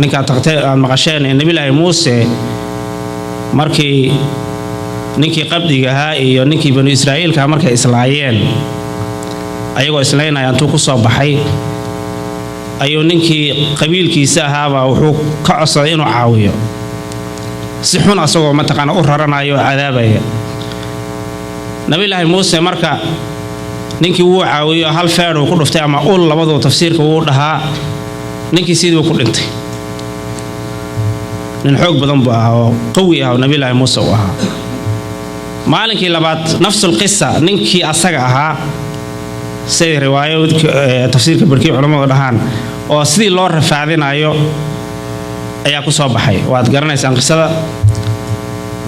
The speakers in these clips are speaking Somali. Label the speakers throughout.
Speaker 1: Ninkaad taqtee aad maqasheen ee Nebilaahi Muuse, markii ninkii qabdiga ahaa iyo ninkii Banu Israa'iilka markay islaayeen, ayagoo islaynaya intuu ku soo baxay ayuu ninkii qabiilkiisa ahaabaa wuxuu ka codsaday inuu caawiyo, si xun asagoo mataqaana u raranayo oo cadaabaya Nabilaahi Muuse. Marka ninkii wuu caawiyo, hal feedh uu ku dhuftay ama ul, labaduu tafsiirka wuu dhahaa, ninkii sidii ku dhintay. Nin xoog badan buu ahaa oo qawi ah oo Nabilaahi Muuse uu ahaa. Maalinkii labaad nafsul qisa, ninkii asaga ahaa, siday riwaayo tafsiirka barkii culammadu dhahaan, oo sidii loo rafaadinayo ayaa ku soo baxay. Waad garanaysaan qisada.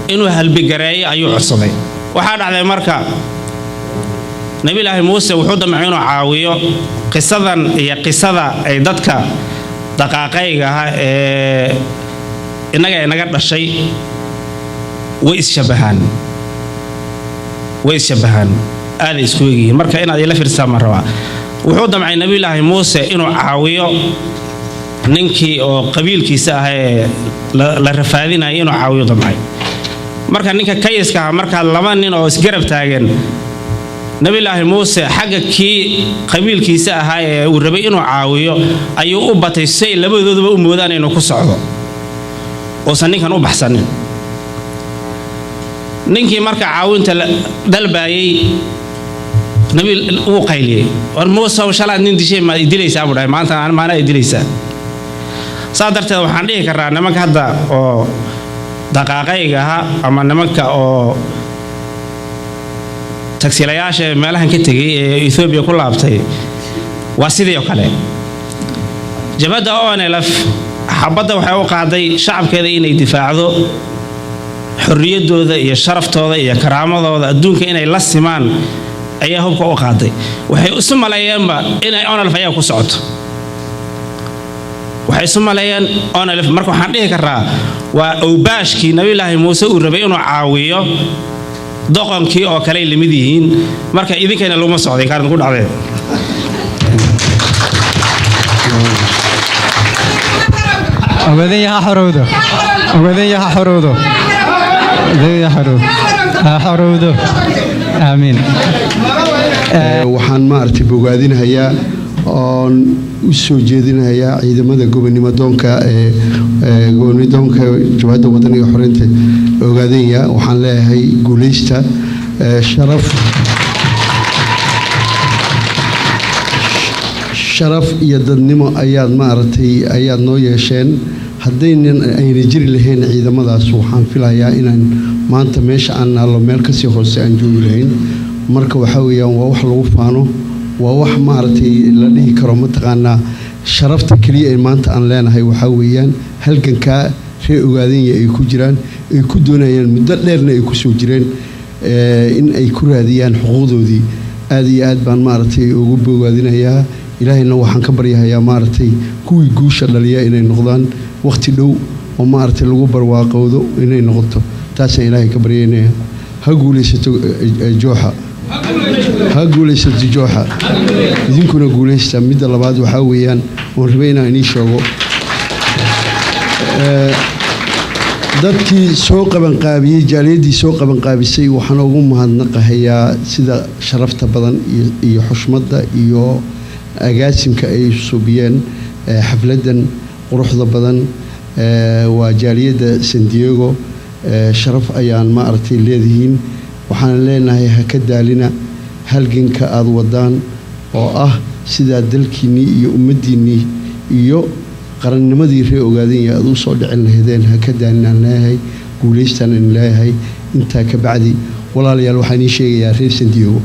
Speaker 1: Inuu halbigareeyo ayuu codsaday. Waxaa dhacday marka Nabilaahi Muuse wuxuu damcay inuu caawiyo. Qisadan iyo qisada ay dadka daqaaqayga ah ee innaga inaga dhashay way isshabahaan, way isshabahaan, aaday isku egyihiin. Marka inaad ila fiirsataan baan rabaa. Wuxuu damcay Nabilaahi Muuse inuu caawiyo ninkii oo qabiilkiisa ah ee la rafaadinaya, inuu caawiyo damcay. Marka ninka kayiska ah, markaa laba nin oo isgarab taagan, Nabilaahi Muuse xagga kii qabiilkiisa ahaa ee uu rabay inuu caawiyo ayuu u batay, si ay labadooduba u moodaan inuu ku socdo, uusan ninkan u baxsanin. Ninkii marka caawinta dalbaayey nabi wuu qayliyey: "War Muusew, shalaad nin dishay, maad idilaysaa?" buu dhahay. "Maanta maanaa idilaysaa?" Saa darteed waxaan dhihi karraa nimanka hadda oo daqaaqayga ahaa ama nimanka oo tagsiilayaasha ee meelahan ka tegey ee Etoobiya ku laabtay waa sidii oo kale. Jabhadda ONLF xabadda waxay u qaaday shacabkeeda inay difaacdo, xorriyaddooda iyo sharaftooda iyo karaamadooda, adduunka inay la simaan ayaa hubka u qaaday. Waxay isu maleeyeenba inay ONLF ayaa ku socoto, waxay isu maleeyeen ONLF. Marka waxaan dhihi karaa waa owbaashkii Nabilaahi Muuse uu rabay inuu caawiyo doqonkii oo kale ay lamid yihiin. Marka idinkayna laguma socday kaarin ku dhacdeen.
Speaker 2: Ogaadenya ha xorowdo! Ogaadenya ha xorowdo! Ogaadenya ha xorowdo, ha xorowdo! Aamiin.
Speaker 3: Waxaan maaragtay bogaadinahayaa oon u soo jeedinahayaa ciidamada gobonimo doonka ee gobonimo doonka Jabhadda Wadaniga Xoreynta Ogaadenya. Waxaan leeyahay guuleysta. Sharaf iyo dadnimo ayaad maaragtay ayaad noo yeesheen. Haddaynan ayna jiri lahayn ciidamadaas, waxaan filayaa inaan maanta meesha aan naallo meel kasii hoose aan joogi lahayn. Marka waxaa weeyaan waa wax lagu faano, waa wax maaragtay la dhihi karo mataqaanaa sharafta keliya ee maanta aan leenahay waxaa weeyaan halgankaa reer Ogaadenya ay ku jiraan, ay ku doonayaan, muddo dheerna ay kusoo jireen in ay ku raadiyaan xuquuqdoodii. Aad iyo aad baan maaragtay ugu bogaadinayaa. Ilaahayna waxaan ka baryahayaa maaragtay kuwii guusha dhaliya inay noqdaan, waqti dhow oo maaragtay lagu barwaaqowdo inay noqoto. Taasaan Ilaahay ka baryaynaya. Ha guulaysato jooxa, ha guulaysato jooxa, idinkuna guulaysta. Midda labaad waxaa weeyaan oon rabay inaan inii sheego, dadkii soo qabanqaabiyey, jaaliyaddii soo qabanqaabisay, waxaan ugu mahadnaqahayaa sida sharafta badan iyo xushmadda iyo agaasimka ay subiyeen xafladdan quruxda badan. Waa jaaliyadda San Diego. Sharaf ayaan maaragtay leedihiin. Waxaan leenahay ha ka daalina halganka aada wadaan oo ah sidaa dalkiinnii iyo ummaddiinnii iyo qarannimadii reer Ogaadenya aad u soo dhicin lahaydeen. Ha ka daalinaan leeyahay, guulaystaan leeyahay. Intaa ka bacdi, walaalayaal, waxaan ii sheegayaa reer San Diego,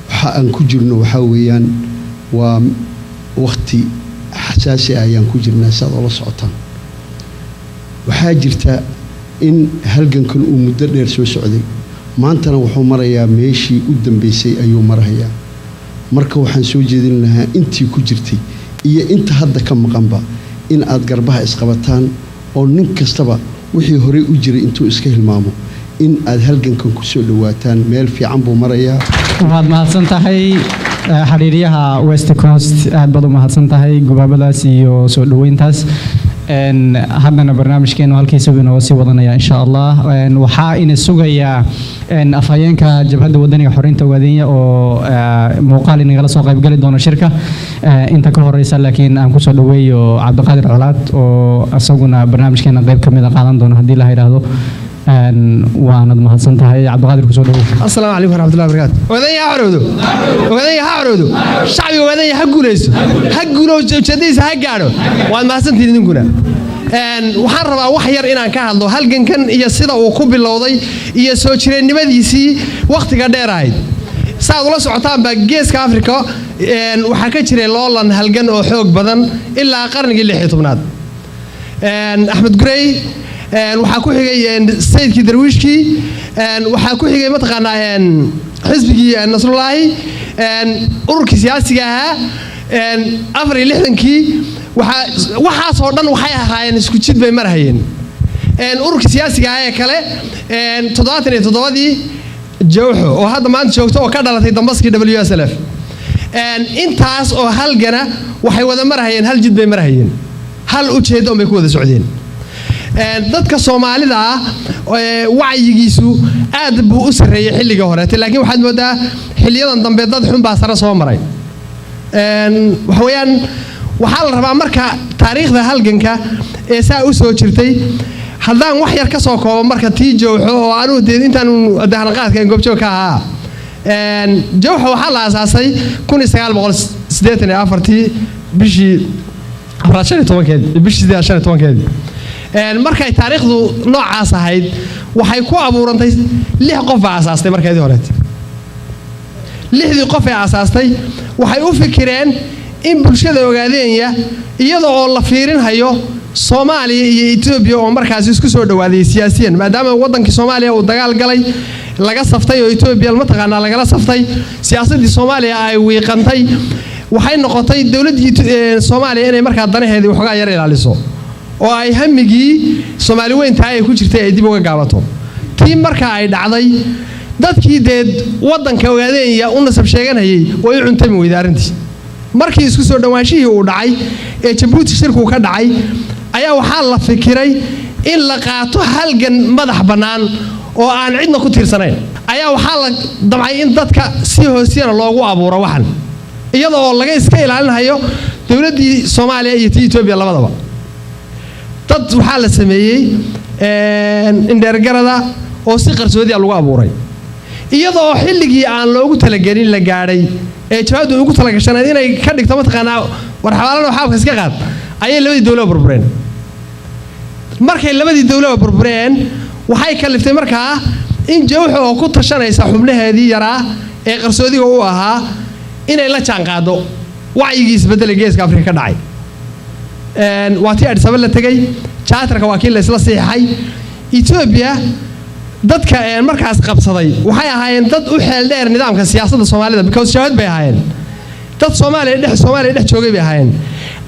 Speaker 3: waxa aan ku jirno waxaa weeyaan waa wakhti xasaasi ah ayaan ku jirnaa. Si aad oola socotaan, waxaa jirta in halgankan uu muddo dheer soo socday, maantana wuxuu marayaa meeshii u dambeysay ayuu marahayaa. Marka waxaan soo jeedin lahaa intii ku jirtay iyo inta hadda ka maqanba in aad garbaha isqabataan oo nin kastaba wixii horey u jiray intuu iska hilmaamo in aad halgankan kusoo dhawaataan. Meel fiican buu marayaa.
Speaker 2: Waad mahadsan tahay, xiriiryaha West Coast. Aad baad u mahadsan tahay gubaabadaas iyo soo dhoweyntaas. Haddana barnaamijkeenu halkiisa buu inooga sii wadanaya, insha Allah. Waxaa ina sugayaa afhayeenka Jabhadda Wadaniga Xoreynta Ogaadenya oo muuqaal inagala soo qaybgali doono shirka. Inta ka horeysa laakiin aan kusoo dhaweeyo Cabdiqaadir Colaad oo isaguna barnaamijkeena qayb ka mid a qaadan doono haddii la yidhaahdo. Waanad mahadsan tahay, Cabdiqaadir, kusoo dhawow.
Speaker 4: Asalaamu calaykum waraxmatullahi wabarakaatu. Ogaadanya ha xorowdo! Ogaadanya ha xorowdo! Shacbiga Ogaadanya ha guulaysto, ha guulo, ujeedadiisa ha gaadho. Waad mahadsantihiin idinkuna. Waxaan rabaa wax yar inaan ka hadlo halgankan iyo sida uu ku bilowday iyo soo jireennimadiisii wakhtiga dheer ahayd. Saaad ula socotaan baa Geeska Afrika waxaa ka jiray loolan halgan oo xoog badan ilaa qarnigii 16aad. Axmed Gurey, waxaa ku xigay sayidkii Darwiishkii, waxaa ku xigay mataqaanaa xisbigii Nasrullaahi, ururkii siyaasiga ahaa 64-kii. Waxaa waxaasoo dhan waxay ahaayeen isku jid bay marhayeen. Ururkii siyaasiga ahaa ee kale 77-dii Jawxo oo hadda maanta joogto oo ka dhalatay dambaskii WSLF. Intaas oo halgana waxay wada marhayeen, hal jid bay marhayeen, hal ujeeddo un bay ku wada socdeen. Dadka Soomaalida ah wacyigiisu aad buu u sarreeyey xilliga horeete, laakiin waxaad moodaa xilliyadan dambe dad xun baa sare soo maray. Waxa weeyaan waxaa la rabaa marka taariikhda halganka ee saa u soo jirtay haddaan wax yar ka soo koobo, marka tii Jowxo oo anugu dee intaan dahnaqaadka goobjoog ka ahaa. Jowxo waxaa la aasaasay 1984-tii bishii afraad 15-keedii, bishii sideed 15-keedii. Markay taariikhdu noocaas ahayd waxay ku abuurantay lix qof baa aasaastay. Markeedii horeet lixdii qof ee aasaastay waxay u fikireen in bulshada Ogaadeenya, iyada oo la fiirinhayo Soomaaliya iyo Etoobiya oo markaasi isku soo dhawaaday siyaasiyan, maadaama waddankii Soomaaliya uu dagaal galay, laga saftay oo Etoobiya mataqaanaa lagala saftay, siyaasaddii Soomaaliya ay wiiqantay, waxay noqotay dowladdii Soomaaliya inay markaa danaheedii waxoogaa yar ilaaliso oo ay hamigii Soomaali weyntaa ay ku jirtay ay dib uga gaabato. Tii markaa ay dhacday, dadkii dee waddanka Ogaadeenya u nasab sheeganayay way u cuntami weyday arrintii. Markii isku soo dhowaanshihii uu dhacay ee Jabuuti shirkuu ka dhacay ayaa waxaa la fikiray in la qaato halgan madax bannaan oo aan cidna ku tiirsanayn. Ayaa waxaa la damcay in dadka si hoosiyana loogu abuuro waxan, iyada oo laga iska ilaalinhayo dowladdii Soomaaliya iyo tii Etoobiya labadaba. Dad waxaa la sameeyey indheergarada oo si qarsoodiya lagu abuuray, iyadoo xilligii aan loogu talagelin la gaadhay ee jawaabdu ugu talagashanayd inay ka dhigto mataqaanaa war xabaalana xaabka iska qaad ayay labadii dowlaba burbureen. Markay labadii dowlaba burbureen waxay kaliftay markaa in Jawxa oo ku tashanaysa xubnaheedii yaraa ee qarsoodiga u ahaa inay la jaanqaado wacyigii isbeddelay Geeska Afrika ka dhacay. Waa tii Addis Ababa la tegey, charter-ka waa kii la isla siixay. Etoobiya dadka markaas qabsaday waxay ahaayeen dad u xeel dheer nidaamka siyaasadda Soomaalida, because jabhad bay ahaayeen, dad Soomaaliya dhex joogay bay ahaayeen,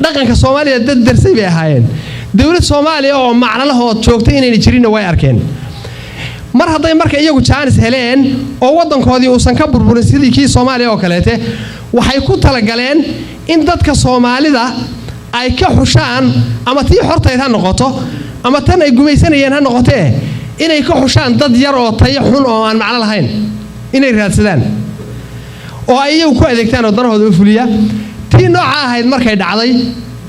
Speaker 4: dhaqanka Soomaaliya dad darsay bay ahaayeen. Dowlad Soomaaliya oo macno lahood joogtay inayna jirinna way arkeen. Mar hadday marka iyagu jaanis heleen oo waddankoodii uusan ka burburin sidii kii Soomaaliya oo kaleete, waxay ku talagaleen in dadka Soomaalida ay ka xushaan, ama tii xortayd ha noqoto ama tan ay gumaysanayeen ha noqotee, inay ka xushaan dad yar oo tayo xun oo aan macno lahayn inay raadsadaan oo ay iyagu ku adeegtaan oo danahooda u fuliya. Tii nooca ahayd markay dhacday,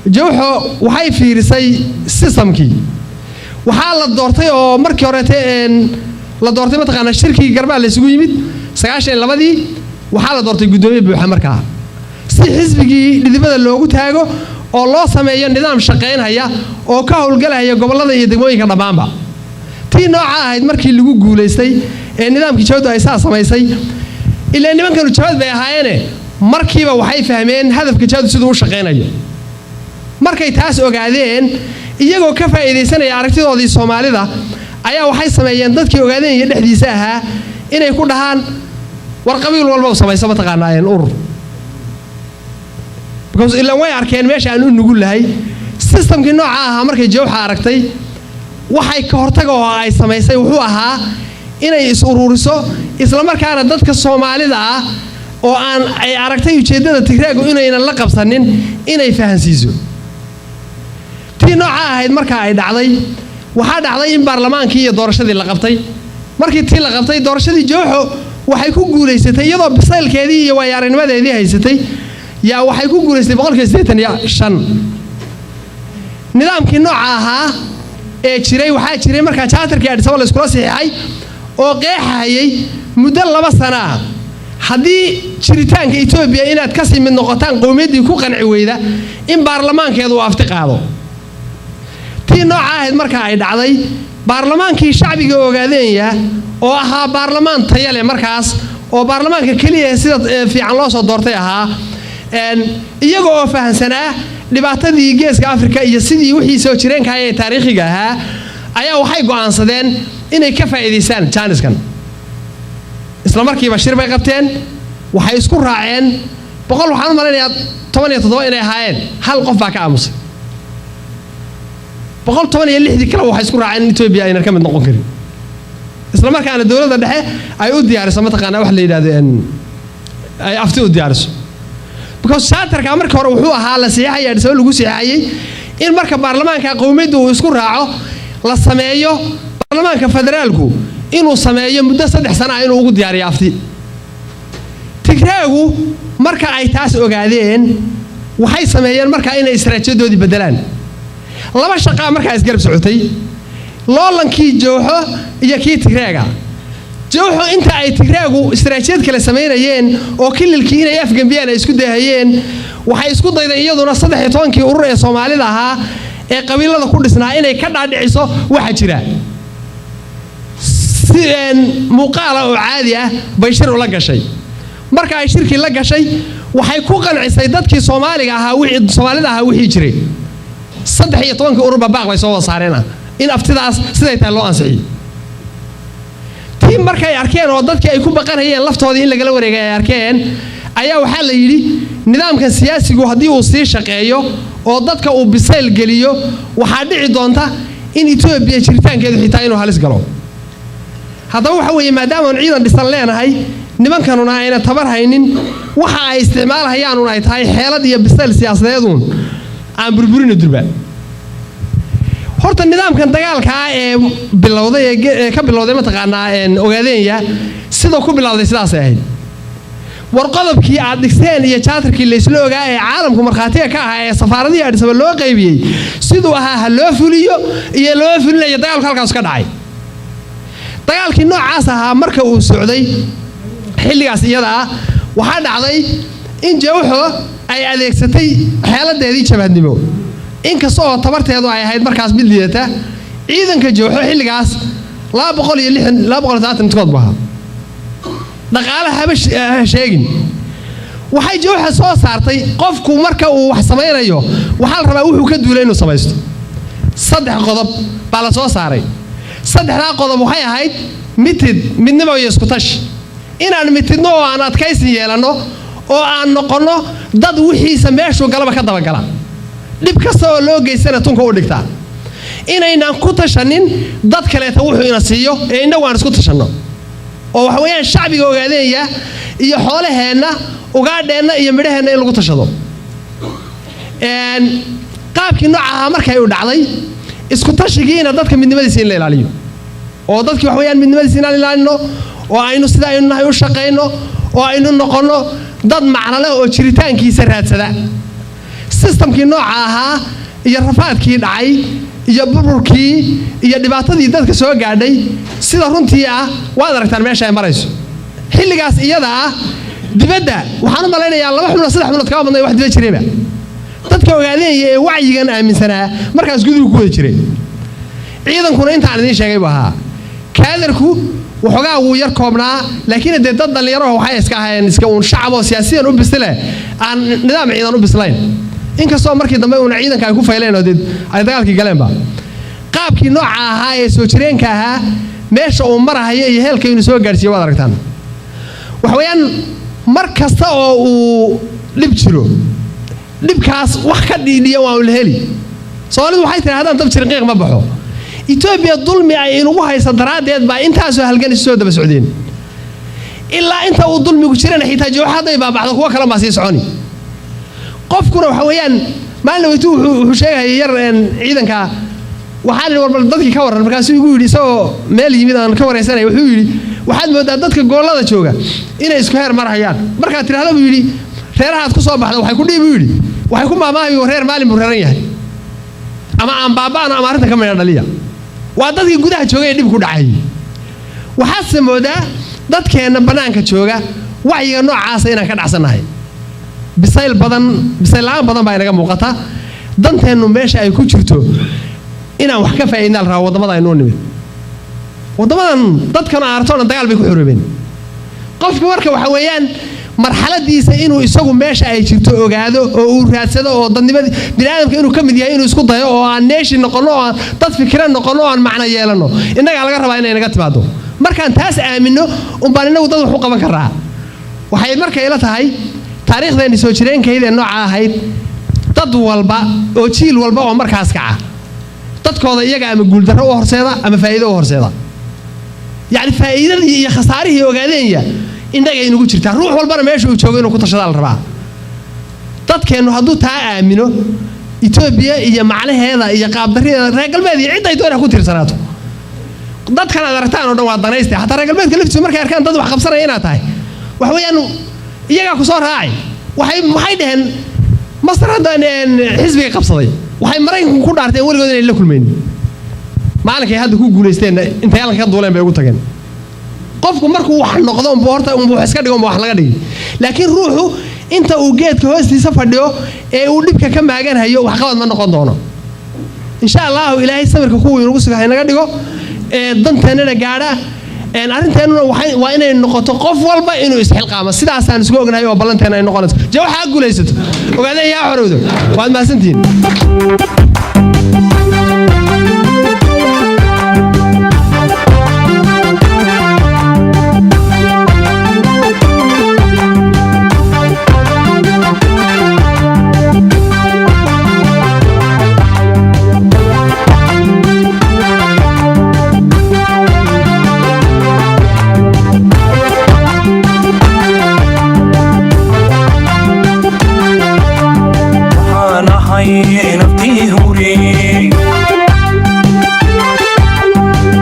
Speaker 4: Jawxo waxay fiirisay system-kii. Waxaa la doortay oo markii horeete la doortay mataqaanaa shirkii Garbaa la isugu yimid 92-dii, waxaa la doortay guddoomiye buuxa markaa si xisbigii dhidibada loogu taago oo loo sameeyo nidaam shaqaynhaya oo ka howlgalaya gobollada iyo degmooyinka dhammaanba. Tii nooca ahayd markii lagu guulaystay ee nidaamkii jawadu ay saa samaysay, ilaa nimankanu jawad bay ahaayeene, markiiba waxay fahmeen hadafka jawadu siduu u shaqaynayo. Markay taas ogaadeen, iyagoo ka faa'iidaysanaya aragtidoodii Soomaalida, ayaa waxay sameeyeen dadkii Ogaadeen iyo dhexdiisa ahaa inay ku dhahaan, war qabiil walba u samayso mataqaanaa urur, because ilaan way arkeen meesha aan u nugul lahay. System-kii nooca ahaa markay Jawxa aragtay, waxay ka hortaga oo ay samaysay wuxuu ahaa inay is ururiso, islamarkaana dadka Soomaalida ah oo aan ay aragtay ujeeddada Tigraagu inaynan la qabsanin inay fahansiiso. Tii nooca ahayd markay dhacday, Tii nooca ahayd marka ay dhacday, waxaa dhacday in baarlamaankii iyo doorashadii la qabtay. Markii tii la qabtay, doorashadii Jooxo waxay ku guulaysatay, iyadoo bisaylkeedii iyo waayaarinimadeedii haysatay, yaa waxay ku guulaysatay 85%. Nidaamkii nooca ahaa ee jiray, waxaa jiray markaa charterkii Addis Ababa la iskula saxiixay oo qeexahayay muddo 2 sano ah haddii jiritaanka Etoobiya inaad kasii mid noqotaan qowmiyaddii ku qanci weyda in baarlamaankeedu uu afti qaado. Tii nooca ahayd marka ay dhacday, baarlamaankii shacbiga Ogaadeenya oo ahaa baarlamaan taya leh markaas, oo baarlamaanka keliya sida fiican loo soo doortay ahaa, iyaga oo fahamsanaa dhibaatadii Geeska Afrika iyo sidii wixii soo jireenka ee taariikhiga ahaa, ayaa waxay go'aansadeen inay ka faa'iidaystaan jaaniskan. Isla markiiba shir bay qabteen. Waxay isku raaceen 100, waxaan u malaynayaa 17 inay ahaayeen, hal qof baa ka aamusay. 116-dii kale waxay isku raaceen in Etoobiya aynan ka mid noqon karin, isla markaana dowladda dhexe ay u diyaariso, mataqaanaa, wax la yidhahdo ay afti u diyaariso, because charterka marka hore wuxuu ahaa la saxiixaya, Addis Ababa lagu saxiixayay, in marka baarlamaanka qowmiyadda uu isku raaco la sameeyo baarlamaanka federaalku inuu sameeyo muddo 3 sano ah inuu ugu diyaariyo afti. Tigraagu marka ay taas ogaadeen, waxay sameeyeen marka inay istaraatiijadoodii bedelaan. Laba shaqaa markaa isgarab socotay: loolankii Jooxo iyo kii Tigreega. Jooxo, inta ay Tigreegu istaraatiijiyad kale samaynayeen oo kililkii inay afgembiyaan ay isku dayhayeen, waxay isku dayday iyaduna 13-kii urur ee Soomaalida ahaa ee qabiilada ku dhisnaa inay ka dhaadhiciso waxa jira. Si muuqaala oo caadi ah bay shir ula gashay. Marka ay shirkii la gashay, waxay ku qancisay dadkii Soomaaliga ahaa, wixii Soomaalida ahaa, wixii jiray. 13-kii ururba baaq bay soo wada saareen ah in aftidaas siday tahay loo ansixiyo. Tii markay arkeen oo dadkii ay ku baqanayeen laftoodii in lagala wareegay ay arkeen, ayaa waxaa la yidhi nidaamkan siyaasigu haddii uu sii shaqeeyo oo dadka uu bisayl geliyo, waxaa dhici doonta in Etoobiya jiritaankeedu xitaa inuu halis galo. Haddaba waxa weeye, maadaamaanu ciidan dhisan leenahay, nimankanuna ayna tabar haynin, waxa ay isticmaalahayaanun ay tahay xeelad iyo bisayl siyaasadeeduun, aan burburino durba. Horta nidaamkan dagaalkaa ee bilowday ee ka bilowday, mataqaanaa, Ogaadeenya, sidoo ku bilowday sidaasay ahayd. War qodobkii aad dhigteen iyo charterkii laysla ogaa ee caalamku markhaatiga ka ahaa ee safaaradihii Addis Ababa loo qaybiyey siduu ahaa ha loo fuliyo iyo loo fulinayo. Dagaalku halkaas ka dhacay. Dagaalkii noocaas ahaa marka uu socday xilligaas iyada ah, waxaa dhacday in Jawxo ay adeegsatay xeeladeedii jabhadnimo, inkasta oo tabarteedu ay ahayd markaas mid liidata. Ciidanka Jawxo xilligaas 260, 270 midkood buu ahaa. Dhaqaale haba ha sheegin. Waxay Jawxa soo saartay, qofku marka uu wax samaynayo waxaa la rabaa wuxuu ka duulay inuu samaysto. Saddex qodob baa la soo saaray. Saddexdaa qodob waxay ahayd mitid, midnimo iyo iskutashi. Inaan mitidno oo aan adkaysi yeelanno oo aan noqonno dad wixiisa meeshuu galaba ka dabagala, dhib kasta oo loo geystana tunka u dhigtaa. Inaynaan ku tashanin dad kaleeta wuxuu ina siiyo ee innagu aan isku tashanno, oo waxa weeyaan shacbiga Ogaadeenya iyo xoolaheenna, ugaadheenna iyo midhaheenna in lagu tashado. Qaabkii nooca ahaa markay u dhacday, isku tashigiina dadka midnimadiisa in la ilaaliyo, oo dadkii wax weeyaan midnimadiisa inaan ilaalino oo aynu sida aynu nahay u shaqayno oo aynu noqonno dad macno leh oo jiritaankiisa raadsada. Systemkii nooca ahaa iyo rafaadkii dhacay iyo burburkii iyo dhibaatadii dadka soo gaadhay, sida runtii ah waad aragtaan meesha ay marayso. Xilligaas iyada ah dibadda waxaan u malaynayaa laba xubnood, saddex xubnood kama badnay wax dibad jirayba. Dadka Ogaadeenya ee wacyigan aaminsanaa markaas guduhu ku wada jiray. Ciidankuna intaan idiin sheegay buu ahaa. Kaadarku waxoogaa wuu yar koobnaa, laakiin dee dad dhallinyaro waxay iska ahaayeen iska uun shacab oo siyaasiyan u bisile, aan nidaam ciidan u bislayn, inkastoo markii dambe uuna ciidanka ay ku fayleen oo dee ay dagaalkii galeenba. Qaabkii nooca ahaa ee soo jireenka ahaa meesha uu marahayo iyo heelka inuu soo gaadhsiiyo waad aragtaan. Waxa weeyaan, mar kasta oo uu dhib jiro, dhibkaas wax ka dhiidhiya waa la heli. Soomaalidu waxay tihi, haddaan dab jirin qiiq ma baxo. Etoobiya dulmi ay inugu haysa daraaddeed baa intaasoo halgan isu soo daba socdeen. Ilaa inta uu dulmigu jirana, xitaa Jooxa hadday baabacdo, kuwo kale baa sii soconi. Qofkuna waxa weeyaan Maalin weytu wuxuu sheegayay yar ciidanka, waxaan idhi, "Warbal dadkii ka warran." Markaasuu igu yidhi, isagoo meel yimid aan ka waraysanaya, wuxuu yidhi, "Waxaad moodaa dadka gobollada jooga inay isku heer marhayaan." Markaad tidhahda, buu yidhi, reerahaad ku soo baxda, waxay ku dhihi, buu yidhi, waxay ku maamaahayo, reer maalin buu reeran yahay, ama aan baaba'ano ama arrinta ka midha dhaliya. Waa dadkii gudaha joogay ee dhib ku dhacay. Waxaadse moodaa dadkeenna bannaanka jooga wacyiga noocaasa inaan ka dhacsannahay. Bisayl badan, bisayl la'aan badan baa inaga muuqata. Danteennu meesha ay ku jirto inaan wax ka faa'iidnaa la rabaa. Waddamada aynoo nimid, waddamadan dadkan aarto dhan dagaal bay ku xoroobeen. Qofki marka waxa weeyaan marxaladiisa inuu isagu meesha ay jirto ogaado oo uu raadsado, oo dadnimadii biniaadamka inuu ka mid yahay inuu isku dayo, oo aan nation noqonno, oo aan dad fikira noqonno, oo aan macno yeelanno, innagaa laga rabaa inay naga timaado. Markaan taas aaminno unbaan innagu dad wax u qaban karaa. Waxay marka ila tahay taariikhdeenni soo jireenkayd ee nooca ahayd, dad walba oo jiil walba oo markaas kaca dadkooda iyaga ama guuldarro u horseeda ama faa'iido u horseeda. Yacni faa'iidadii iyo khasaarihii ogaadeenya innagay inugu jirtaa. Ruux walbana meesha uu joogo inuu ku tashadaa la rabaa. Dadkeennu hadduu taa aamino, Etoobiya iyo macnaheeda iyo qaabdarrideeda, reer galbeed iyo cidday doona ku tiirsanaato, dadkan aad aragtaan oo dhan waa danayste. Xataa reer galbeedka laftiisu markay arkaan dad wax qabsanaya inaad tahay, waxa weeyaan iyagaa ku soo raacay. Waxay dhaheen Masar hadda xisbiga qabsaday, waxay Maraykanku ku dhaarteen weligood inay la kulmaynin. Maalinkay hadda ku guulaysteen intay halka ka duuleen bay ugu tageen. Qofku markuu wax noqdo unbu horta unbu wax iska dhigo, unbu wax laga dhigi. Laakiin ruuxu inta uu geedka hoostiisa fadhiyo ee uu dhibka ka maaganhayo, waxqabad ma noqon doono. Insha Allahu Ilaahay samirka kuwii inagu suga haynaga dhigo ee danteennana gaadha. Arrinteennuna waa inay noqoto qof walba inuu isxilqaamo. Sidaasaan isku ognahay oo ballanteena ay noqonayso. Je waxaa guulaysato, ogaadeen yaa xorowdo. Waad mahadsantihiin.
Speaker 5: Waxaan ahay naftii huri,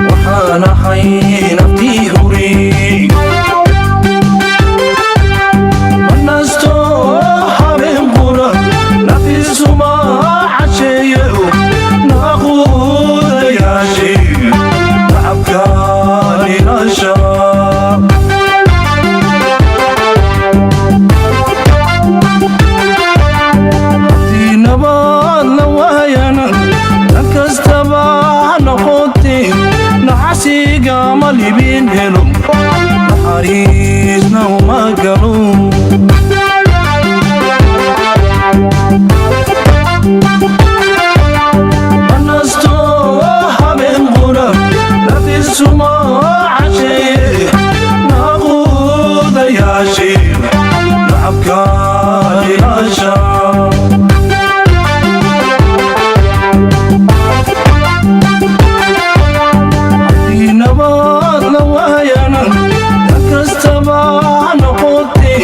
Speaker 5: waxaan ahay naftii huri. Ma nasto habeen qura, nafisuma casheeyo, naaquudayaashe nacabkaan ilaasha. Haddii nabad la waayana, dan kastaba ha noqotee, naxasigama libin helo, naxariisna uma galo. Ma nasto habeen qura, nafisuma casheeye, naaquudayaashe nacabkaan ilaasha. Haddii nabad la waayana, dan kastaba ha noqotee.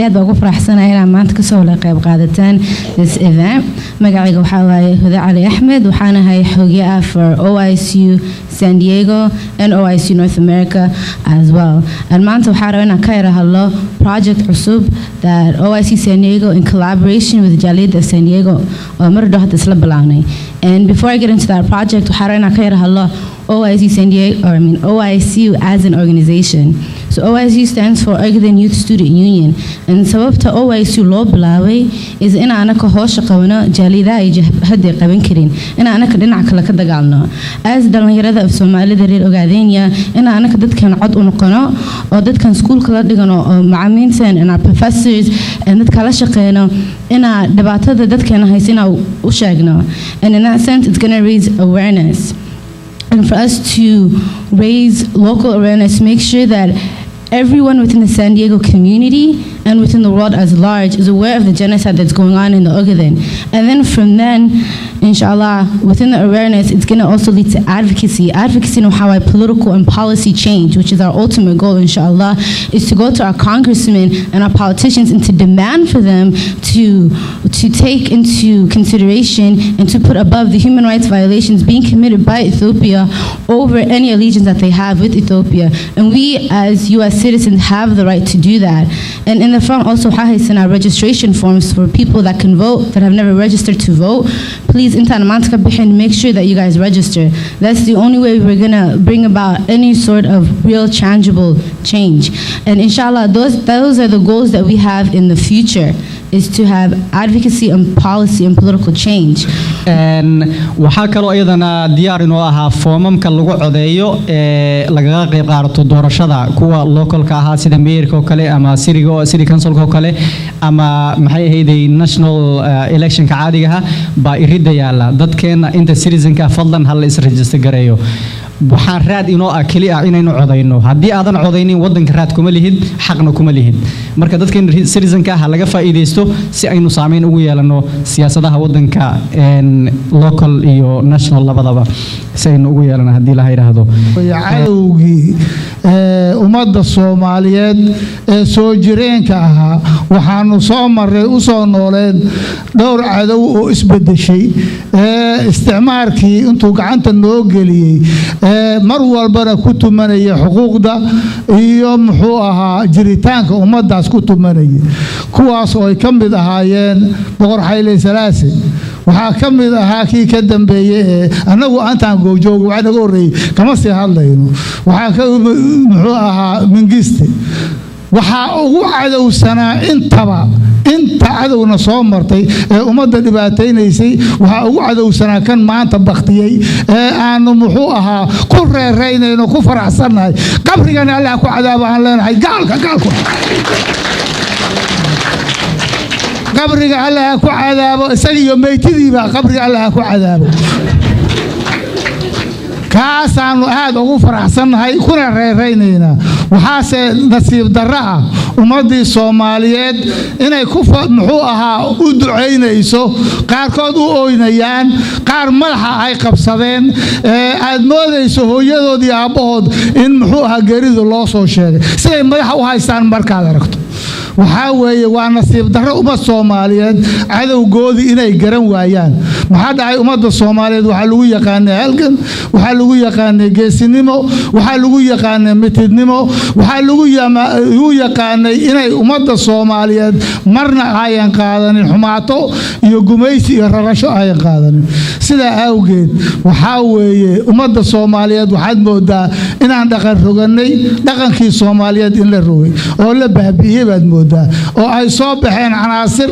Speaker 6: Aad iyo aad baa ugu faraxsanahay inaan maanta kasoo wada qayb qaadataan this event. Magacayga waxaa waaye Huda Cali Axmed. Waxaan ahay xoghayaha for OICU San Diego and OICU North America as well. And maanta waxaa rabaa inaan ka yara hadlo project cusub that OIC San Diego in collaboration with Jaaliyadda of San Diego oo mar dhow hadda isla bilawnay. And before I get into that project, waxaa rabaa inaan ka yara hadlo OIC San Diego, or I mean OICU as an organization. So OICU stands for Ogaden Youth Student Union. And sababta OICU loo bilaabay is in anaka howsha qabano jaaliyadaha ay jabhadda qaban karin, in anaka dhinac kale ka dagaalno. As dhalinyarada af Soomaalida reer Ogaadenya, in anaka dadkan cod u noqono oo dadkan iskuulka la dhigano oo macallimiintan and our professors and dadka la shaqeyno, inaa dhibaatada dadkeena haysa inaa u sheegno. And in that sense, it's going to raise awareness. And for us to raise local awareness, make sure that everyone within the San Diego community and within the world as large is aware of the genocide that's going on in the Ogaden. And then from then, inshallah, within the awareness, it's going to also lead to advocacy. Advocacy on how I political and policy change, which is our ultimate goal, inshallah, is to go to our congressmen and our politicians and to demand for them to take into consideration and to put above the human rights violations being committed by Ethiopia over any allegiance that they have with Ethiopia. And we as U.S. citizens have the right to do that. And in the front also waxaa haysanaa registration forms for people that can vote, that have never registered to vote. Please, intaan maanta ka bixin, make sure that you guys register. That's the only way we're gonna bring about any sort of real tangible change. And inshallah, those are the goals that we have in the future, is to have advocacy and policy and political change.
Speaker 2: Waxaa kaloo iyadana diyaar inoo ahaa foomamka lagu codeeyo ee lagaga qayb qaadato doorashada, kuwa localka ahaa sida mayorka oo kale ama cityga, city councilka oo kale, ama maxay ahayday national electionka caadiga ah baa iridda yaala. Dadkeena inta citizenka, fadlan ha la is-register gareeyo. Waxaan raad inoo ah keli ah inaynu codayno. Haddii aadan codaynin, waddanka raad kuma lihid, xaqna kuma lihid. Marka dadkeena citizenka ha laga faa'iidaysto si aynu saameyn ugu yeelano siyaasadaha waddanka, local iyo national labadaba, si aynu ugu yeelano haddii la yidhaahdo.
Speaker 7: Cadowgii ummadda Soomaaliyeed ee soo jireenka ahaa, waxaanu soo marray, u soo nooleen dhowr cadow oo isbedeshay ee isticmaarkii intuu gacanta noo geliyey ee mar walbana ku tumanaya xuquuqda iyo muxuu ahaa jiritaanka ummaddaas ku tumanaya, kuwaas oo ay ka mid ahaayeen Boqor Xayle Salaase. Waxaa ka mid ahaa kii ka dambeeyey ee annagu antaan goobjooga, wax naga horreeyey kama sii hadlayno. Waxaa ka muxuu ahaa Mingiste. Waxaa ugu cadowsanaa intaba, inta cadowna soo martay ee ummadda dhibaataynaysay, waxaa ugu cadowsanaa kan maanta baktiyey ee aanu muxuu ahaa ku reeraynayno, ku faraxsannahay. Qabrigana Allah ku cadaabo aan leenahay. Gaalka, gaalku qabriga Allah ku cadaabo, isaga iyo meytidiiba qabriga Allah ku cadaabo. Kaasaanu aad ugu faraxsannahay kuna reeraynaynaa. Waxaase nasiib darro ah ummaddii Soomaaliyeed inay ku muxuu ahaa u ducaynayso, qaarkood u oynayaan, qaar madaxa ay qabsadeen, aad moodayso hooyadood iyo aabbahood in muxuu ahaa geeridu loo soo sheegay siday madaxa u haystaan markaad aragto. Waxaa weeye waa nasiib darro ummad Soomaaliyeed cadowgoodii inay garan waayaan. Maxaa dhacay? Ummadda Soomaaliyeed waxaa lagu yaqaanay halgan, waxaa lagu yaqaanay geesinimo, waxaa lagu yaqaanay mitidnimo, waxaa lagu yaqaanay inay ummadda Soomaaliyeed marna ayan qaadanin xumaato iyo gumaysi iyo rarasho ayan qaadanin. Sidaa awgeed waxaa weeye ummadda Soomaaliyeed waxaad moodaa inaan dhaqan roganay, dhaqankii Soomaaliyeed in la rogay oo la baabi'iyey baad moodaa, oo ay soo baxeen canaasir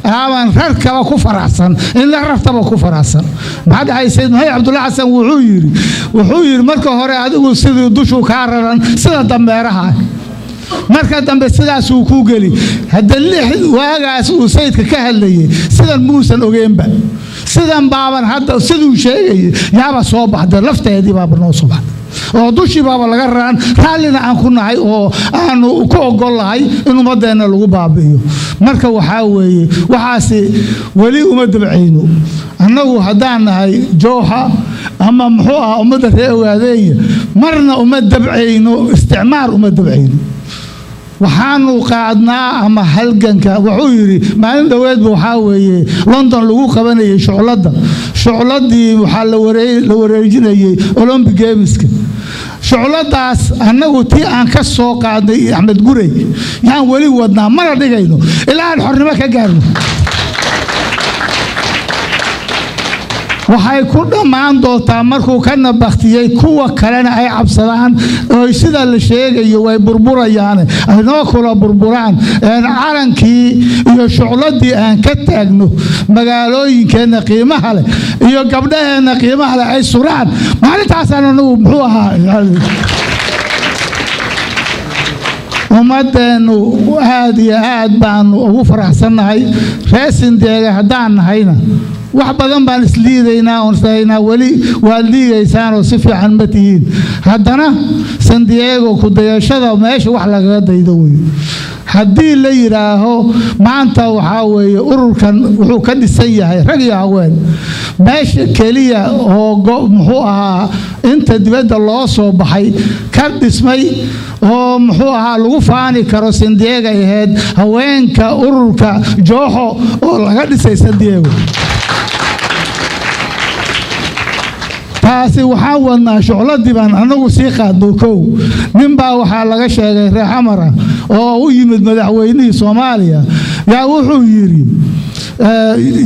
Speaker 7: aaban rarkaba ku faraxsan, in la rartaba ku faraxsan. Maxaa dhacay? Sayid Maxamed Cabdulla Xasan wuxuu yidhi marka hore adigu sidii dushuu kaa raran sida dameeraha, marka dambe sidaasuu ku geli. Hadda lix waagaas uu sayidka ka hadlayay sidan muusan ogeenba, sidan baaban hadda siduu sheegayay yaaba soo baxday, lafteedii baaba noo soo baxday oo dushii baaba laga raran, raallina aan ku nahay oo aanu ku ogol lahay in ummadeenna lagu baabi'iyo. Marka waxaa weeye waxaasi weli uma dabcayno annagu haddaan nahay jooxa ama muxuu ahaa ummadda reer Ogaadeenya, marna uma dabcayno isticmaar, uma dabcayno. Waxaanu qaadnaa ama halganka. Wuxuu yidhi maalin dhoweedba, waxaa weeye London lagu qabanayay shucladda, shucladdii waxaa la wareejinayay Olympic Gameska. Shucladaas annagu tii aan ka soo qaadnay Axmed Gurey yaan weli wadnaa, mana dhigayno ilaa aan xornimo ka gaarno. Waxay ku dhammaan doontaa markuu ka nabaktiyey, kuwa kalena ay cabsadaan oo sida la sheegayo way burburayaan, ay noo kula burburaan, calankii iyo shucladii aan ka taagno magaalooyinkeenna qiimaha leh iyo gabdhaheenna qiimaha leh ay suraan. Maalintaasaan anagu, muxuu ahaa, ummadeennu aad iyo aad baanu ugu faraxsannahay. Reer San Diego haddaan nahayna, wax badan baan isliidaynaa oon isleynaa weli waad liigaysaan oo si fiican ma tihiin. Haddana San Diego ku dayashada, meesha wax lagaga daydo wey. Haddii la yidhaaho maanta, waxaa weeye ururkan wuxuu ka dhisan yahay rag iyo haween. Meesha keliya oo muxuu ahaa, inta dibadda loo soo baxay ka dhismay oo, muxuu ahaa, lagu faani karo San Diego ay ahayd, haweenka ururka Jooxo oo laga dhisay San Diego. Taasi waxaan wadnaa, shucladii baan anagu sii qaadno. Kow ninbaa waxaa laga sheegay reer Xamara oo u yimid madaxweynihii Soomaaliya, yaa wuxuu yidhi,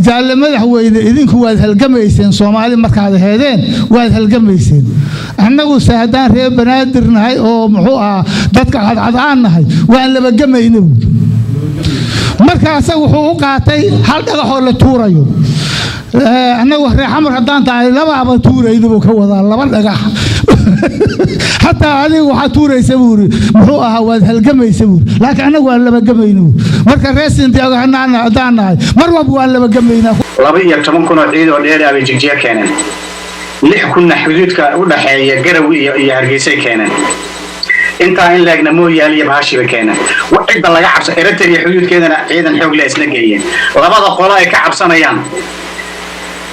Speaker 7: "Jaalle madaxweyne, idinku waad halgamayseen, Soomaali markaad aheedeen waad halgamayseen. Annaguse haddaan reer Banaadir nahay oo, muxuu ahaa, dadka cadcadaan nahay, waan labagamayna," buuri. Marka asaga wuxuu u qaatay hal dhagaxoo la tuurayo. Annagu reer Xamar haddaan tahay labaaba tuurayna buu ka wadaa, laba dhagax. Xataa adiga waxaa tuuraysa, buuri, muxuu ahaa, waad halgamaysa, buuri, laakiin annagu waan labagamayna, buuri. Marka reer San Diego haddaan nahay, mar walba waan labagamaynaa.
Speaker 8: 12,000 oo ciid oo dheeri ah bay Jigjiga keeneen, 6,000-na xuduudka u dhaxeeya Garowe iyo Hargeysay keeneen, intaa in laegna Mooyaal iyo Bahashi bay keeneen. Cidda laga cabsa Eritrea xuduudkeedana ciidan xoog leh isla geeyeen. Labada qolo ay ka cabsanayaan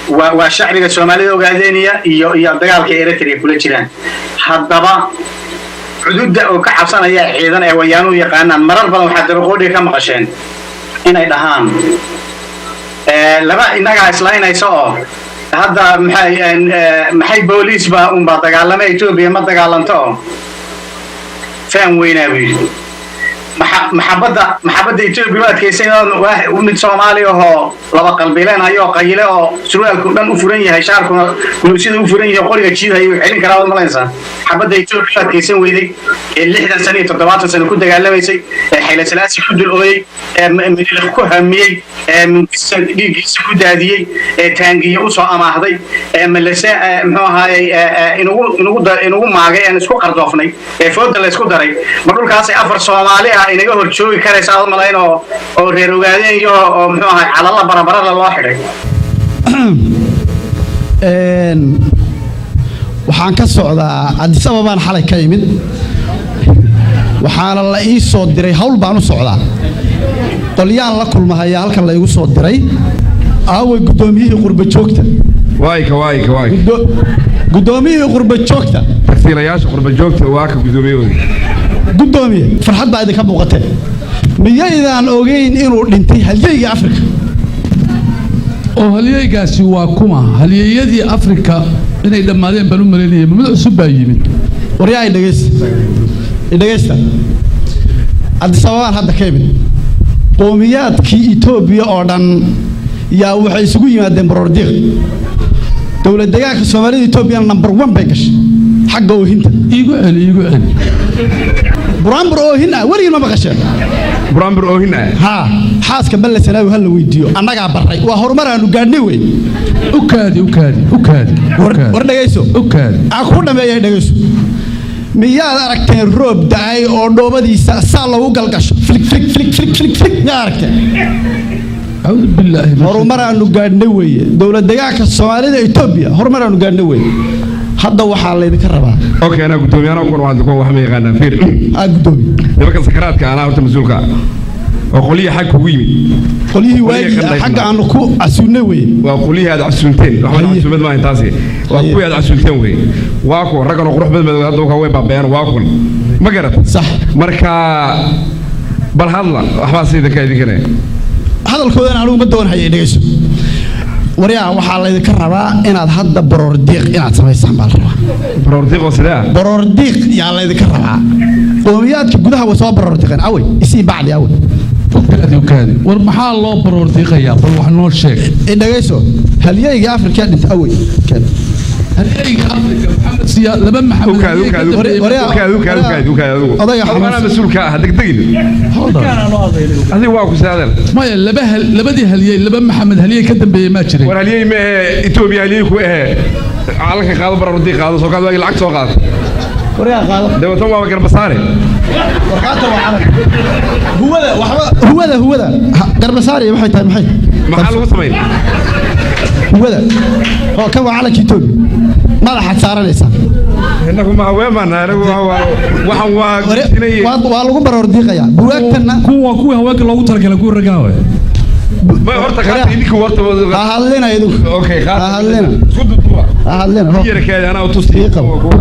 Speaker 8: waa shacbiga Soomaalida Ogaadeeniya iyo dagaalka Eritrea kula jiraan. Haddaba xuduudda oo ka cabsanaya ciidan ee Wayaanuhu yaqaanaan, marar badan waxaa dabaqoodhiga ka maqasheen inay dhahaan laba innagaa islaynaysa oo hadda maxay booliis baa unbaa dagaalama, Etoobiya ma dagaalanto oo faham weynaa, buu yidhi. Maxabadda Etoobiya u adkaysay mid Soomaali ahoo laba qalbileen hayoo qayile oo surwaalku dhan u furan yahay, shaarkuna guluusyada u furan yahay, qoriga jiidhayo, uu celin karaa waad malaysaa. Xabadda Etoobiya u adkaysan weyday ee 60 sano iyo 70 sano ku dagaalamaysay, ee Xayla Salaasi ku dul ooyey, ee Minilik ku hamiyey, ee Mingista dhiiggiisa ku daadiyey, ee taangiye usoo amaahday, ee Malese, muxuu ahaayey, inugu maagay, aan isku qardoofnay, ee fooda la isku daray, ma dhulkaasay afar Soomaali ah inaga hor joogi karaysa aad malayn oo reer Ogaadeen iyo oo, muxuu ahay, calalla barabarada loo xidhay?
Speaker 9: Waxaan ka socdaa Addis Ababaan xalay ka imid, waxaana la ii soo diray hawl baan u socdaa, qolyaan la kulmahayaa halkan la igu soo diray. Aaway guddoomiyihii qurba joogta?
Speaker 10: Waayka, waayka, waayka.
Speaker 9: Guddoomiyihii qurba joogta.
Speaker 10: Tagsiilayaasha qurba joogta waa ka guddoomiyahooda.
Speaker 9: Guddoomiye, farxad baa idinka muuqatee, miyaydaan ogeyn inuu dhintay halyeyga Afrika?
Speaker 11: Oo halyeygaasi waa kuma? Halyeeyadii Afrika inay dhammaadeen baan u malaynaya, mid cusub baa yimid.
Speaker 9: Waryaa, idhegeysta, idhegeysta. Addis Ababaan hadda ka imid. Qowmiyaadkii Etoobiya oo dhan yaa waxay isugu yimaadeen baroordiiq. Dowlad deegaanka Soomaalida Etoobiyana number one bay gashay xagga oohinta.
Speaker 11: Iigu celi, iigu celi.
Speaker 9: Buraanbur oohin ah weligii ma maqasheen?
Speaker 10: Buraanbur oohin ah?
Speaker 9: Haa, xaaska Balle Sanaawi ha la weydiiyo, annagaa barray. Waa horumar aanu gaadhnay wey.
Speaker 11: U kaadi, u kaadi, u kaadi.
Speaker 9: War dhegayso.
Speaker 11: U kaadi.
Speaker 9: Aan ku dhameeyay, dhegayso. Miyaad aragteen roob da'ay oo dhoobadiisa saa loogu galgasho, flig flig flig flig flig flig? Miyaad aragteen?
Speaker 11: Acuudu billaahi.
Speaker 9: Horumar aanu gaadhnay weeye. Dowlad deegaanka Soomaalida Etoobiya horumar aanu gaadhnay weeye. Hadda waxaa laydinka rabaa
Speaker 10: Okay, anaa guddoomiye, anaa kun waxaan kuwan wax ma yaqaanaan, fiir.
Speaker 9: Aa, guddoomiye.
Speaker 10: Nimanka sakaraadka anaa horta mas-uulka ah oo qolyihii xag kugu yimid.
Speaker 9: Qolyihii waagii xagga aanu ku casuunnay weye.
Speaker 10: Waa qolyihii aad casuunteen, waxba casuumad maahan taasi, waa kuwii aad casuunteen weye. Waa kuwa raggan oo qurux badan badan hadda way baabeeyaan, waa kun ma garat
Speaker 9: sax.
Speaker 10: Marka Bal hadla, waxbaa sida ka idinkanaya.
Speaker 9: Hadalkoodana anigu ma doonhaya. Dhegeyso waryaa, waxaa laydinka rabaa inaad hadda baroor diiq inaad samaysaan baa la rabaa.
Speaker 10: Baroor diiq oo sidee ah?
Speaker 9: Baroor diiq yaa laydinka rabaa. Qoomiyaadka gudaha way soo baroor diiqeen. Awey, isii bacdi awey.
Speaker 11: Kaadi, war maxaa loo baroor diiqayaa? Bal wax noo sheeg.
Speaker 9: Dhegeyso, halyeyga Afrika dhinta awey.
Speaker 11: Halyeyga Afrika Maxamed Siyaa, laba Maxamed.
Speaker 9: Odayga
Speaker 10: Anaa mas-uulka ah, degdegin adiga, waa ku saadal.
Speaker 11: Maya, laba hal, labadii halyey, laba Maxamed halyey ka dambeeyey maa jiray?
Speaker 10: War halyey ma ahe, Etoobiya halyey ku ahe. Calanka qaado, baroor diiq qaado, soo qaado, waagi lacag soo qaado.
Speaker 9: Waryaa, qaado.
Speaker 10: Dabeetana waaba garbasaare.
Speaker 9: Warqaata waa calanka huwada, waxba huwada huwada garbasaare waxay tahay maxay?
Speaker 10: Maxaa lagu samayn?
Speaker 9: Huwada oo kan waa calanka Itoobiya, madaxaad saaranaysaa.
Speaker 10: Innagu ma haween baan nahay, anagu waxan waa
Speaker 9: waa lagu baroor diiqayaa buwaagtanna.
Speaker 12: Kuwa kuwii haweenka loogu talagalay, kuwii raggaa waay.
Speaker 10: Ma horta qaata idinka horta.
Speaker 9: Ha hadlina idinku.
Speaker 10: Okay.
Speaker 9: Ha hadlina.
Speaker 10: Isku duduba.
Speaker 9: Ha hadlina.
Speaker 10: Yarkeeda anaa tus.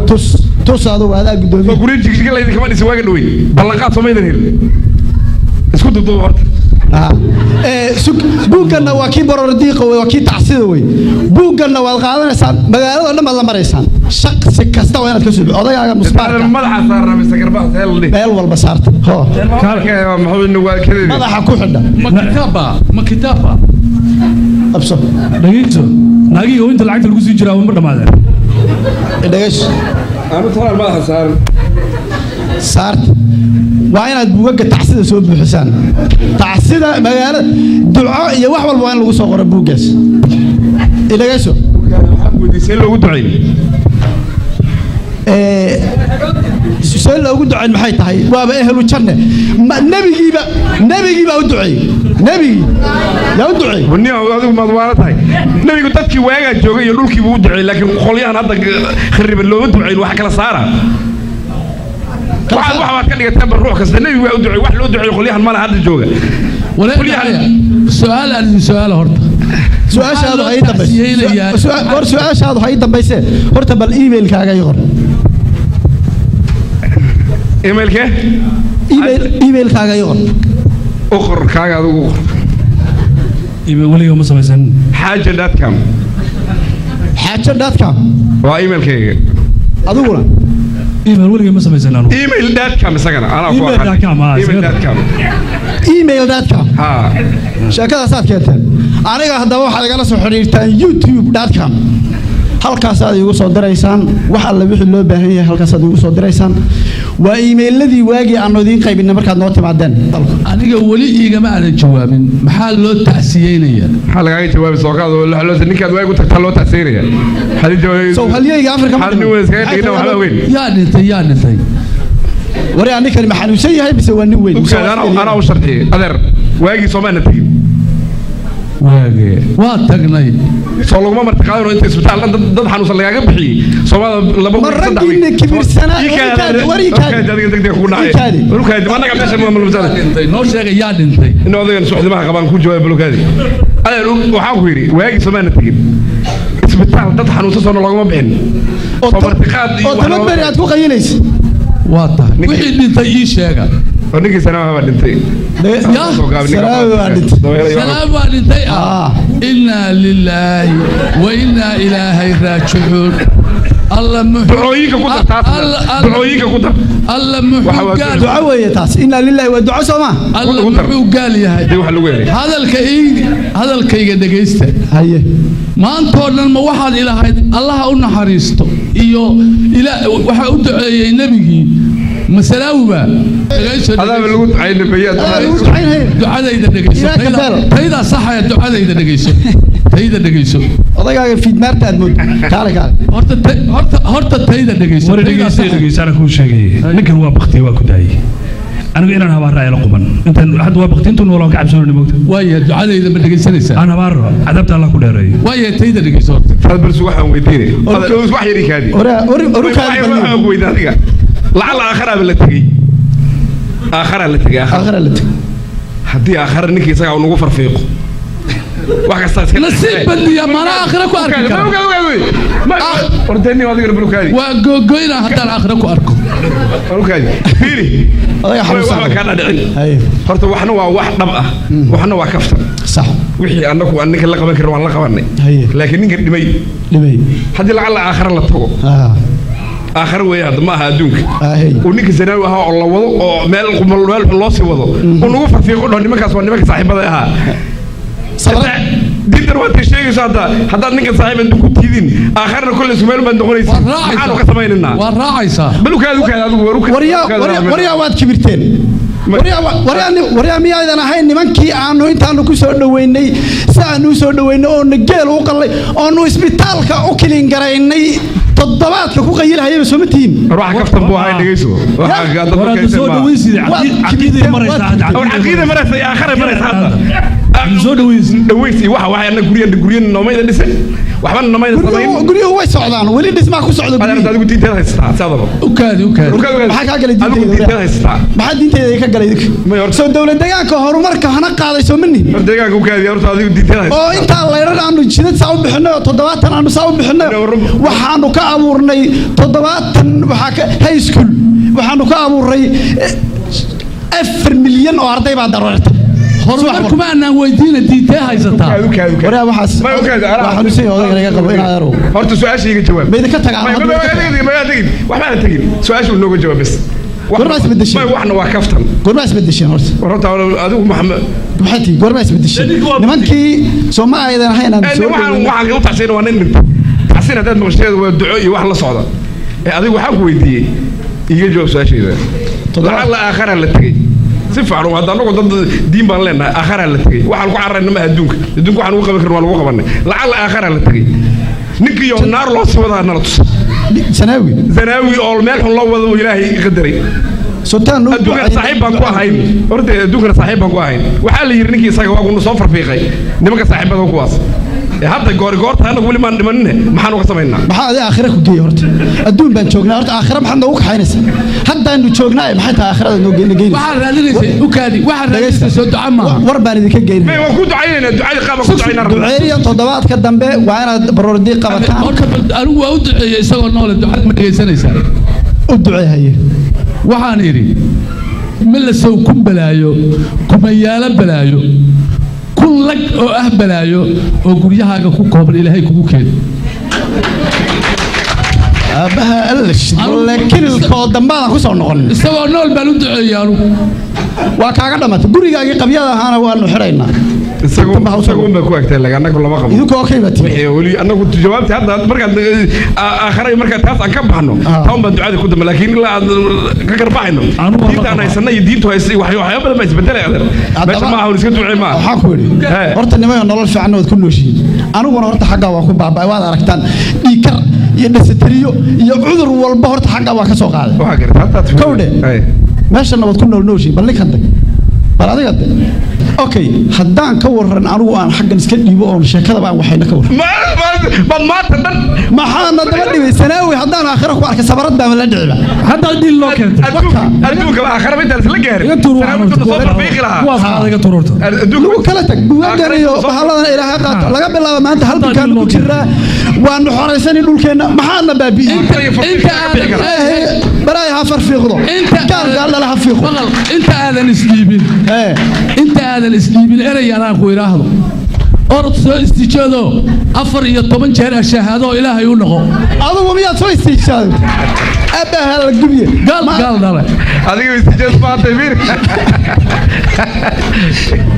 Speaker 9: Tus, tus, adigu adaa gudoomiye.
Speaker 10: Soo guryo jigjiga laydin kama dhisin waaga dhawey, ballanqaad soo maydan helin. Isku duduba horta.
Speaker 9: Buugganna waa kii baroor diiqa wey, waa kii tacsida wey. Buugganna waad qaadanaysaan, magaalada dhan baad la maraysaan. Shaqsi kasta waa inaad ka soo odagaaga musbaarka.
Speaker 10: Madaxa saarna mise garbaha seel dhig?
Speaker 9: Meel walba saarta ho, madaxa ku xidha.
Speaker 11: Ma kitaabba, ma kitaabba?
Speaker 9: Qabso.
Speaker 12: Dhegeyso, naagihii oo inta lacagta lagu sii jiraa ma dhammaadeen?
Speaker 9: Dhegeyso.
Speaker 10: Anu talaan madaxa saaran.
Speaker 9: Saarta waa inaad buugagga tacsida soo buuxisaan, tacsida magaalada, duco iyo wax walba waa in lagu soo qoro buuggaas. Dhegeyso.
Speaker 10: See loogu ducayn?
Speaker 9: See loogu ducayn maxay tahay? Waaba ehlu janne. Nebigiiba, nebigiibaa u duceeyey. Nebigii yaa u duceeyey.
Speaker 10: Nin adigu maad waala tahay. Nebigu dadkii waagaa joogay iyo dhulkii buu u duceeyey, laakiin qolyahan hadda khariban looma duceyn. Wax kala saara. Waxaad wax baad ka dhigateen bar ruux kasta nebigu waa u duceey, wax loo duceeyo qolyahan mala hadda jooga.
Speaker 11: Su-aal aan idin su-aala horta.
Speaker 9: Su-aashaadu ha ii dambayso. War su-aashaadu ha ii dambayse, horta bal emailkaaga ii qor.
Speaker 10: Emailkee?
Speaker 9: Email, emailkaaga ii qor.
Speaker 10: U qor kaaga, adigu u qor.
Speaker 12: Email weliga ma samaysan.
Speaker 10: Xaaja.com.
Speaker 9: Xaaja.com.
Speaker 10: Waa emailkayga.
Speaker 9: Adiguna?
Speaker 12: Email weliga ma samaysan anigu.
Speaker 10: Email.com isagana anaa ku aqaan.
Speaker 12: Email.com, ah,
Speaker 10: Email.com.
Speaker 9: Email.com.
Speaker 10: Ha.
Speaker 9: Sheekadaasaad keenteen. Aniga haddaba waxaad igala soo xidhiirtaan youtube.com. Halkaasaad iigu soo diraysaan wax alle wixii loo baahan yahay, halkaasaad iigu soo diraysaan. Waa iimeyladii waagii aanu idiin qaybinay markaad noo timaadeen.
Speaker 11: Aniga weli iigama aadan jawaabin, maxaa loo tacsiyeynaya?
Speaker 10: Maxaa lagaaga jawaabi? Soo qaado loo ninkaad waag u tagtaa loo tacsiyeynaya. Maxaad jawaabay?
Speaker 9: Sow halyeyga Afrika ma
Speaker 10: Hal nin weyn iskaga dhigna, waxba weyn.
Speaker 11: Yaa dhintay? Yaa dhintay?
Speaker 9: Waryaa, ninkani ma xanuunsan yahay mise waa nin weyn?
Speaker 10: Anaa u sharxiyey adeer, waagii soomaana tegin.
Speaker 11: Waage waa tagnay.
Speaker 10: Soo laguma marti qaadano inta isbitaal dhan dad xanuunsan lagaaga bixiyey Soomaalida laba
Speaker 9: Ma
Speaker 10: wiil, saddex
Speaker 9: raggiinna
Speaker 10: wiil.
Speaker 9: kibirsanaa
Speaker 10: Ii kaadi,
Speaker 9: war, war ii kaadi.
Speaker 10: ii kaadi, adiga degdeg kugu dhacay.
Speaker 9: Ii kaadi.
Speaker 10: War kaadi, ma annaga meesha ma
Speaker 11: dhintay? Noo sheegay yaa dhintay.
Speaker 10: In odaygan suxdimaha qabaan ku jawaab balokaadi. Adeer, waxaan ku yidhi waagii Soomaana tegin, isbitaal dad xanuunsan soona loogama bixin. Soo martiqaad iyo
Speaker 9: oo
Speaker 10: wax
Speaker 9: toban
Speaker 10: loogama
Speaker 9: beri aad ku qayilaysa.
Speaker 11: Waa tahay, wixii dhintay ii sheega.
Speaker 10: Oo ninkii Sanaawa baa dhintay.
Speaker 11: Ya?
Speaker 10: Soo gaabay, ninka
Speaker 9: Sanaawi baa dhintay.
Speaker 11: Salaam waa dhintay ah. Innaa lilaahi wa innaa ilaahay raajicuun. Alla muxuu
Speaker 10: Ducooyinka ku dar taasna. Ducooyinka ku dar.
Speaker 11: Alla muxuu gaal
Speaker 9: Duco weeye taas, inaa lillahi waa duco soo maa.
Speaker 11: Alla muxuu gaal yahay.
Speaker 10: Dee wax lagu helay.
Speaker 11: Hadalka ii hadalkayga dhegaysta.
Speaker 9: Haye.
Speaker 11: Maantoo dhan ma waxaad ilahayd Allaha u naxariisto iyo ila waxaa u duceeyey nebigii masalaawiba.
Speaker 10: Adaaba lagu ducaynay bayaad.
Speaker 9: Adaa lagu ducaynaya.
Speaker 11: Ducadayda dhegayso.
Speaker 9: Ilaa kabeelo.
Speaker 11: Taydaa saxaya, ducadayda dhegayso, tayda dhegayso.
Speaker 9: Odagaaga fiidmaarta aad mood, kaale kaale.
Speaker 11: Horta horta horta tayda dhegayso.
Speaker 12: War
Speaker 11: Taydaa
Speaker 12: dhegeysta.
Speaker 11: saxaya.
Speaker 12: Dhegeysta, anaa kuu sheegay, ninkan waa baktiyey, waa ku daayey. Anigu inaan habaarra ayla quban intaan hadda waa bakti, intuu noolaa ka cabsoonayna moogta.
Speaker 11: Waaya, ducadayda ma dhegaysanaysaa?
Speaker 12: Aan habaarro, cadaabta Allah ku dheereeyo.
Speaker 11: Waaya, tayda dhegayso horta.
Speaker 10: Taas bal waxaan weydiinay. Adeer, wax yar ii kaadi.
Speaker 9: Oru kaadi bal.
Speaker 10: Waxaan ku weydiinay adiga. Lacala aakharaa la tegey. Aakharaa la tegey.
Speaker 9: Aakhira la tegey.
Speaker 10: Haddii aakhara ninkii isagaa uu nagu farfiiqo. Wax kasta iska
Speaker 11: Nasiib badniya, maanaa aakhira ku arki kara.
Speaker 10: Ordeni adigana bulukaadi.
Speaker 11: Waa googoynaa haddaan aakhira ku arko.
Speaker 10: Bulukaadi fiiri.
Speaker 9: Odaga xanuunsan.
Speaker 10: Waxba kaa dhadhicin. Horta waxna waa wax dhab ah, waxna waa kaftan.
Speaker 9: Sax.
Speaker 10: Wixii annagu aan ninka la qaban karin waan la qabanay, laakiin ninka dhimay
Speaker 9: dhimay
Speaker 10: haddii lacalla aakhira la tago, aakhira weeye hadda, ma aha adduunka, uu ninka zanaawi ahaa oo la wado oo meel meel xun loo sii wado, uu nagu farfiiqo, dhaho nimankaas waa nimanka saaxiibada ahaa. Diintan waad sheegayso hadda, haddaad ninkan saaxiib adduun ku tiidin, aakharna kolley isku meel baad noqonaysa. Maxaanu ka samaynaynaa?
Speaker 11: Waa raacaysaa.
Speaker 10: Bal ukaadi, ukaadi adigu, war ukaadi.
Speaker 9: Waryaa, waad kibirteen. Waryaa, miyaydan ahayn nimankii aanu intaanu ku soo dhoweynay, si aanu u soo dhoweynay oonu geel u qallay, oonu isbitaalka u kilin garaynay, toddobaadka ku qayilahayaba, sooma tihiin?
Speaker 10: War wax kaftan buu ahay, dhegeyso.
Speaker 12: Soo dhaweysid, caqiiday maraysaa hadda.
Speaker 10: War caqiida maraysa iyo aakhara maraysa hadda. Soo dhaweysid, dhaweys iyo waxa anna guryan guryan noomayda dhisan, waxba noomayda samayn.
Speaker 9: Guryuhu way socdaan, weli dhismaa ku socda.
Speaker 10: Adeer, adigu diinteeda haysataa saadaba.
Speaker 11: Ukaadi, ukaadi.
Speaker 9: Maxaa kaa galay?
Speaker 10: Adigu
Speaker 9: diinteyda
Speaker 10: diinteeda haysataa.
Speaker 9: Maxaa diinteyda ka galay idinka? Soo dowlad deegaanka horumarka hana qaaday soo ma nihin?
Speaker 10: Deegaanka ukaadi, horta adigu diinteeda haysataa.
Speaker 9: Oo intaan layran aanu jidad saa u bixinay oo 70 aanu saa u bixinay, waxaanu ka abuurnay 70, waxaa ka high school waxaanu ka abuurnay, 4 milyan oo arday baa dareertay.
Speaker 11: Horumar kuma aanaan weydiina, diintee haysataa?
Speaker 9: Waryaa, waxaas waa xanuunsan yahay odayga, laga qabo in adeerow.
Speaker 10: Horta su-aasha iga jawaab.
Speaker 9: Ma idinka tagaan?
Speaker 10: Ma tegin, waxba aan tegin, su-aasha uu nooga jawaab bas.
Speaker 9: Goormaa isbedesheen?
Speaker 10: Waxna waa kaftan.
Speaker 9: Goormaa isbedesheen horta?
Speaker 10: Horta adigu Maxamed
Speaker 9: maxay tihi? Goormaa isbedesheen nimankii? Soo ma aydan ahayn aan soo
Speaker 10: waxaan waxaan u tacsiin waa nin dhintay. Tacsiin haddaad maqasheed waa duco iyo wax la socda. Ee adigu waxaan ku weydiiyey, iga jawaab su-aashayda. Lacalla aakhara la tegey si fiican hadda, anagu dad diin baan leenahay. Aakharaa la tegey, waxaan ku cararayna maaha adduunka. Adduunka waxaan ugu qaban karin waa lagu qabanay. Lacalla aakharaa la tegey, ninkiiyo naar loo sii wadaa nala tusa.
Speaker 9: Sanaawi.
Speaker 10: Zanaawi oo meel xun loo wado uu Ilaahay qadaray. Adduunkana saaxiib baan ku ahayn horta, adduunkana saaxiib baan ku ahayn. Waxaa la yidhi ninkii isaga waa kunu soo farfiiqay nimanka saaxiibada kuwaas. Ee hadda goori goorta anagu weli maan dhimanine, maxaan uga samaynaa?
Speaker 9: Maxaa adi aakhira ku geeyey horta? Adduun baan joognaa horta, aakhira maxaad noogu kaxaynaysaa? Haddaanu joognaa, maxay tahay aakhirada noo geynaysa?
Speaker 11: Waxaad raadinaysay, ukaadi, waxaad raadinaysay soo duca maaha.
Speaker 9: War baan idinka geynay.
Speaker 10: Waan ku ducaynaynaa, ducadii qaabaan ku ducaynaa.
Speaker 9: Duceeya, toddobaadka dambe waa inaad baroordi qabataan.
Speaker 11: Horta bal anigu waa u duceeyey isagoo noole, ducad ma dhegaysanaysaa?
Speaker 9: U ducee haye.
Speaker 11: Waxaan idhi ma la sow kun balaayo, kumayaalo balaayo, kun lag oo ah balaayo oo guryahaaga ku kooban Ilaahay kugu keeno.
Speaker 9: Aabbaha allash kililkoo dambaadan ku soo noqon.
Speaker 11: Isagoo nool baan u duceeyey anugu.
Speaker 9: Waa kaaga dhammatay, gurigaagii qabyada ahaana waanu xidhaynaa.
Speaker 10: Isagu un bay ku egtay, laakiin annagu lama qabo.
Speaker 9: Idinku okay baa tihiin.
Speaker 10: Wixii weli annagu jawaabta hadda markaad aakhara iyo markaad taas aan ka baxno, taa un baan ducada ku dambe, laakiin ilaa aan ka garbaxayno diinta aan haysana iyo diintu haysa, waxyaabo badan baa isbedelay adeer. Meesha maaha un iska ducee maaha.
Speaker 9: Waxaan ku idhi horta nimayo, nolol fiicanna waad ku nooshihiin, aniguna horta xaggaa waan ku baaba'ay. Waad aragtaan dhiigkar iyo dhasatariyo iyo cudur walba, horta xaggaa waan ka soo qaaday. Kowdhe, meeshana waad ku nool nooshihiin. Bal ninkan dag, bal adiga de. Okay, haddaan ka waran anigu aan xaggan iska dhiibo oon sheekadaba aan waxayna ka waran.
Speaker 10: Bad maanta dhan
Speaker 9: maxaana daba dhibay Sanaawi? Haddaan aakhira ku arkay sabarad baan la dhiciba.
Speaker 12: Hadda dhiil loo keentay.
Speaker 10: Adduunka aakhira intaan isla gaarin Sanaawi intuu soo farfiiqi lahaa.
Speaker 12: Kuwaas qaada iga tuurta.
Speaker 9: Lagu kala tag buugaaggan iyo bahalladan Ilaahay qaato. Laga bilaabo maanta halkankaanu ku jiraa, waanu xoraysani dhulkeenna. Maxaana baabi'iyey? Baraay ha farfiiqdo, gaal gaal ha fiiqo.
Speaker 11: Inta aadan isdhiibin, inta aadan isdhiibin, erey anaan ku idhaahdo: orod soo istijoodoo 14 jeer ashahaadoo Ilaahay u noqo.
Speaker 9: Adigu miyaad soo istiijaaday? Aabbaha la gubiye.
Speaker 11: Gaal gaal dhale.
Speaker 10: Adiga istiijaad maantay fiir.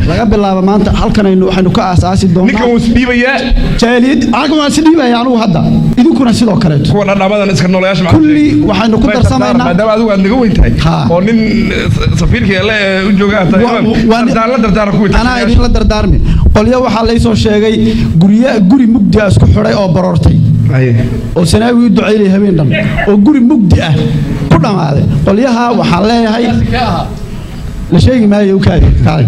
Speaker 9: Laga bilaabo maanta halkan aynu waxaynu ka aasaasi doonaa.
Speaker 10: Ninkan wuu isdhiibayaa.
Speaker 9: Jaaliyad anagu waan isdhiibaya anigu hadda, idinkuna sidoo kaleeto.
Speaker 10: Kuwa dhadhamadan iska noolayaasha.
Speaker 9: Kulli waxaynu ku darsamaynaa.
Speaker 10: Maadaama adigu aad naga weyn tahay oo nin safiirkii alle u jooga aad tahay, dardaaran la dardaaran kuwii.
Speaker 9: Anaa idinla dardaarmi. Qolyo waxaa laysoo sheegay gurya guri mugdi ah isku xidhay oo baroortay oo Sanaawi u ducaynaya habeen dhan oo guri mugdi ah ku dhammaaday. Qolyaha waxaan leeyahay, la sheegi maayo, u kaadi kaadi.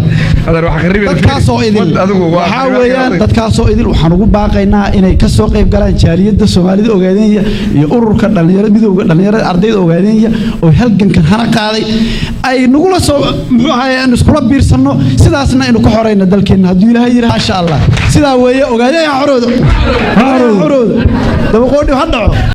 Speaker 9: Dadkaasoo idil waxaa weeyaan, dadkaasoo idil waxaan ugu baaqaynaa inay ka soo qayb galaan jaaliyadda Soomaalida Ogaadeenya iyo ururka dhalinyarada, midowga dhalinyarada ardayda Ogaadeenya oo halgankan hana qaaday, ay nagula soo muxuu ahaay aan iskula biirsanno, sidaasna aynu ku xorayno dalkeenna hadduu Ilaahay yidhaha, insha Allah. Sidaa weeye. Ogaadeen ha xorowdo, ha xorowdo, dabaqoodhi ha dhaco.